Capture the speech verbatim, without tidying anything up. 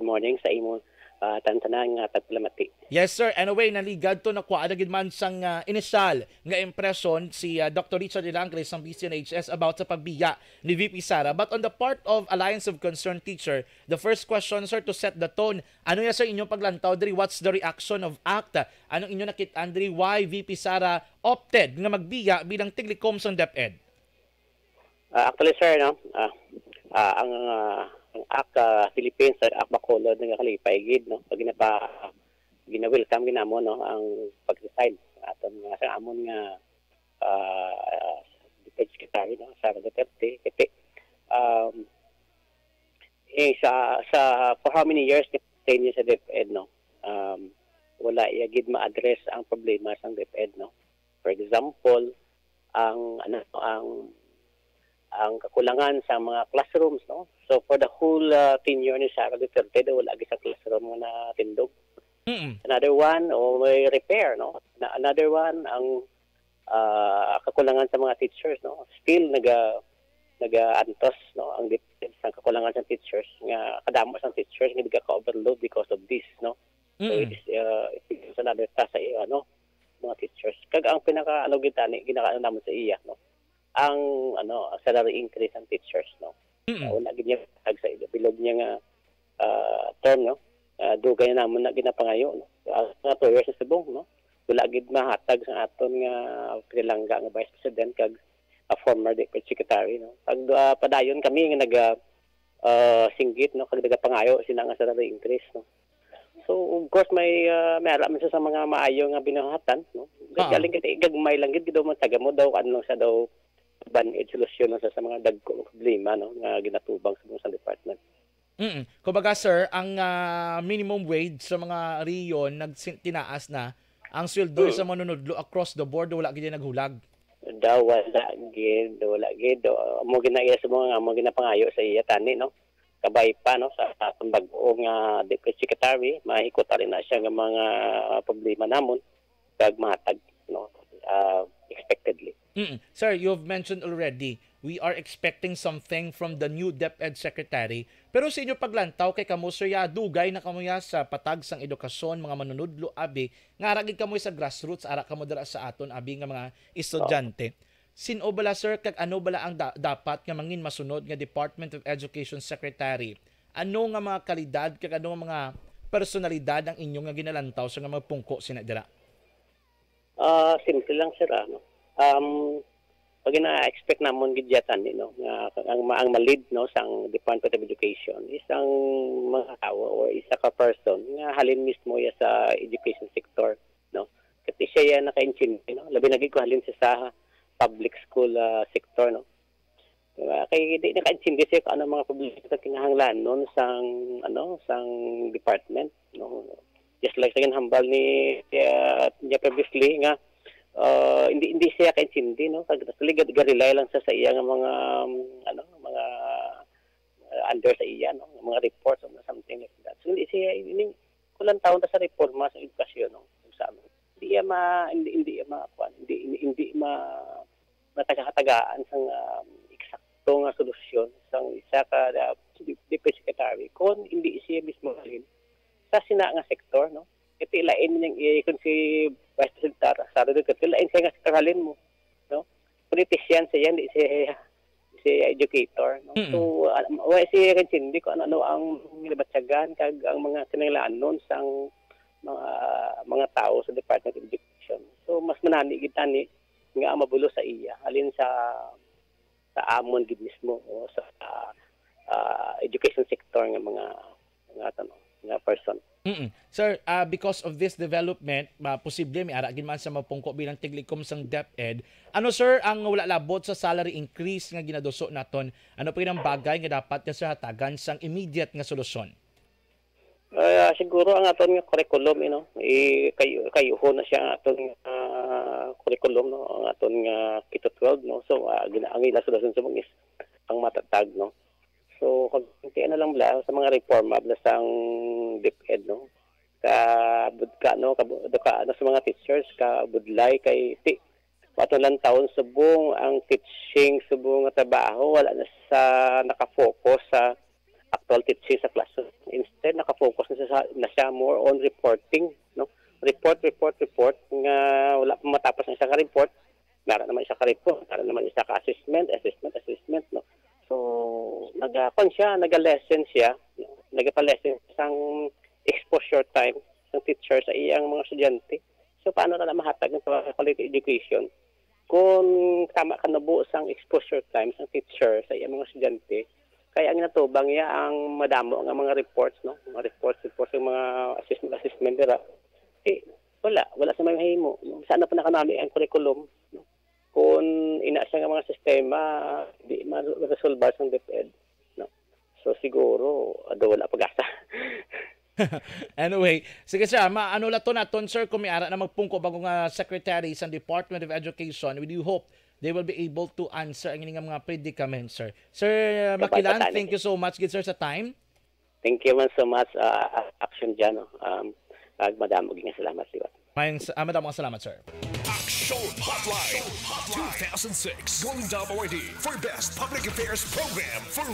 morning sa imo, ah, tanan-tanan nga tagpalamati. Yes, sir. Anyway, naligad to, nakuha na gid man sang, ah, inisyal nga impresyon si, ah, Doctor Richard Ilangre sang B C N H S about sa pagbiya ni V P Sara. But on the part of Alliance of Concerned Teacher, the first question, sir, to set the tone, ano ya, sir, inyong paglantaw diri? What's the reaction of act? Anong inyo nakit-an diri? Why V P Sara opted nga magbiya bilang tiglikom sang DepEd? Ah, actually, sir, no, ah, ah, ang, ah, ang act, ah, Philippines, ah, act Bacolod, nagakalipay gid, no, pag ginapa-, gina-welcome gid namon, no, ang pag-resign sa aton nga, sa amon nga, ah, Defense Secretary, no, Sara Duterte. Kasi, um, eh, sa, sa, for how many years, ten years sa DepEd, no, um, wala iya gid ma-address ang problema sa DepEd, no. For example, ang, ano, ang, ang kakulangan sa mga classrooms, no? So, for the whole, uh, tenure ni Sara Duterte, daw wala gid sa classroom nga natindog. Mm-mm. Another one, o may repair, no? Na, another one, ang, uh, kakulangan sa mga teachers, no? Still naga, nagaantos, no, ang DepEd sa kakulangan sa teachers, nga kadamo sang teachers nga nagaka-overload because of this, no? So, mm, it is, uh, it is another task sa, ano, mga teachers. Kag ang pinaka, ano, gid tani, ginakaano namon sa iya, no? Ang, ano, salary increase ang teachers, no? Mm. Wala gid niya tag sa bilog niya nga, ah, term, no? Ah, dugay na namon na ginapangayo, no? Ah, nga two years na subong, no? Wala gid mahatag sa aton nga pinalangga nga Vice President kag a former Deputy Secretary, no? Pag, ah, padayon kami nga naga, ah, singgit, no, kag nagapangayo sina nga salary increase, no. So, of course, may, ah, may ara man sa, sa mga maayo nga binuhatan, no. Ah. Galing kay gagmay lang gid daw man taga mo daw, ano lang sa daw band-aid solution lang sa, sa mga dagko nga problema, no, nga ginatubang sa mga department. Mm. Kumbaga, sir, ang, ah, minimum wage sa mga rehiyon nagsin-, tinaas na, ang sweldo, mm, sa manunudlo across the board wala gid naghulag. Daw wala gid, wala gid. O, amo gid na iya sa mga, amo gid na pangayo sa iya tani, no? Kabay pa, no, sa atong bag-o nga Deputy Secretary, mahikutan na siya nga mga problema namon kag mahatag, no, ah, expectedly. Mm. Sir, you've mentioned already, we are expecting something from the new DepEd Secretary. Pero sa inyo paglantaw kay kamo, sir, ya, dugay na kamo ya sa patag sang edukasyon, mga manunudlo, abi, nga ara gid kamo sa grassroots, ara kamo dira sa aton, abi, nga mga estudyante. Sin-o bala, sir, kag ano bala ang da-, dapat nga mangin masunod nga Department of Education Secretary? Ano nga mga kalidad kag ano nga mga personalidad ang inyo nga ginalantaw sa nga magpungko sina dira? Ah, simple lang, sir, ah, no? Um, pag ina-expect namon gid yata ni, no, nga ang ma-, ang ma-lead, no, sang Department of Education is ang mga tawo or isa ka person nga halin mismo ya sa education sector, no? Kasi siya ya nakaintindi, no? Labi na gid kung halin siya sa public school, ah, sector, no? Diba? Kay di nakaintindi siya kung ano mga problema sa kinahanglanon sang, ano, sang department, no? Just like sa ginhambal ni, ah, niya previously nga, ah, hindi, hindi siya kaintindi, no? Kag actually, ga-, ga-rely lang sa, sa iya nga mga, um, ano, mga, ah, under sa iya, no? Mga reports or something like that. So, hindi siya, hindi, kulang taon ta sa reforma sa edukasyon, no? Sa amin. Hindi iya ma-, hindi, hindi iya ma-, kuwan, hindi, hindi, hindi ma-, matagatagaan sang, um, eksakto nga solusyon sang isa ka, uh, de-, deputy secretary kung hindi siya mismo halin sa sina nga sektor, no? Iti lain niyang i-, kung si Vice President Sara Duterte, lain siya nga sektor halin mo, no? Politician siya, hindi siya, siya educator, no? Mm. So, ah, wa siya kaintindi kung ano, ano ang ginabatyagan kag ang mga kinahanglanon sang mga, mga tawo sa Department of Education. So, mas manani gid tani nga ang mabulos sa iya, halin sa, sa amon gid mismo o sa, ah, education sector nga mga, nga, ano, nga person. Mm. Sir, ah, because of this development, ah, posible may ara gid man sa mapungko bilang tiglikom sang DepEd. Ano, sir, ang wala labot sa salary increase nga ginaduso naton? Ano pa gid ang bagay nga dapat nga, sir, hatagan sang immediate nga solusyon? Ah, siguro ang aton nga curriculum, you know, i-, kay-, kayuhon na siya ang aton nga curriculum, no, ang aton nga K to twelve, no. So, ah, gina-, ang ila sa subong is ang matatag, no. So, kung kaya na lang bala sa mga reforma bala sang DepEd, no, kabud-, ka, no, kabu-, ka, ano, sa mga teachers, kabudlay kay ti-, Aton lang taon subong ang teaching, subong nga trabaho, wala na sa nakafocus sa, actual teaching sa classroom. Instead, nakafocus na siya, na siya more on reporting, no? Report, report, report, nga wala pa matapos ang isa ka report, nara naman isa ka report, nara naman isa ka assessment, assessment, assessment, no? So, naga-, kwan siya, naga-lessen siya, no? Nagapa-lessen sang exposure time sang teacher sa iyang mga estudyante. So, paano na mahatag ang quality education? Kung tama ka nabuo sang exposure time sang teacher sa iyang mga estudyante, kaya ang natubang niya ang madamo nga mga reports, no? Mga reports, reports, yung mga assessment, assessment dira. Eh, wala, wala sa may mahimo. Sana pa nakanami ang curriculum, no? Kung ina siya nga mga sistema, di ma-resolve sang DepEd, no? So, siguro, ado wala pag-asa. Anyway, sige sir, ma ano la to naton sir, kung may ara na magpungko bago nga secretary sa Department of Education, we do hope they will be able to answer ang ining mga predicament, sir. Sir Makilan, thank you so much gid sir sa time. Thank you man so much, uh, Action dyan. No? Um, ag madamo nga salamat liwat. Maayong sa- ah, madamo nga salamat, sir. Action Hotline, Hotline two thousand six Golden Dove Awardee for Best Public Affairs Program for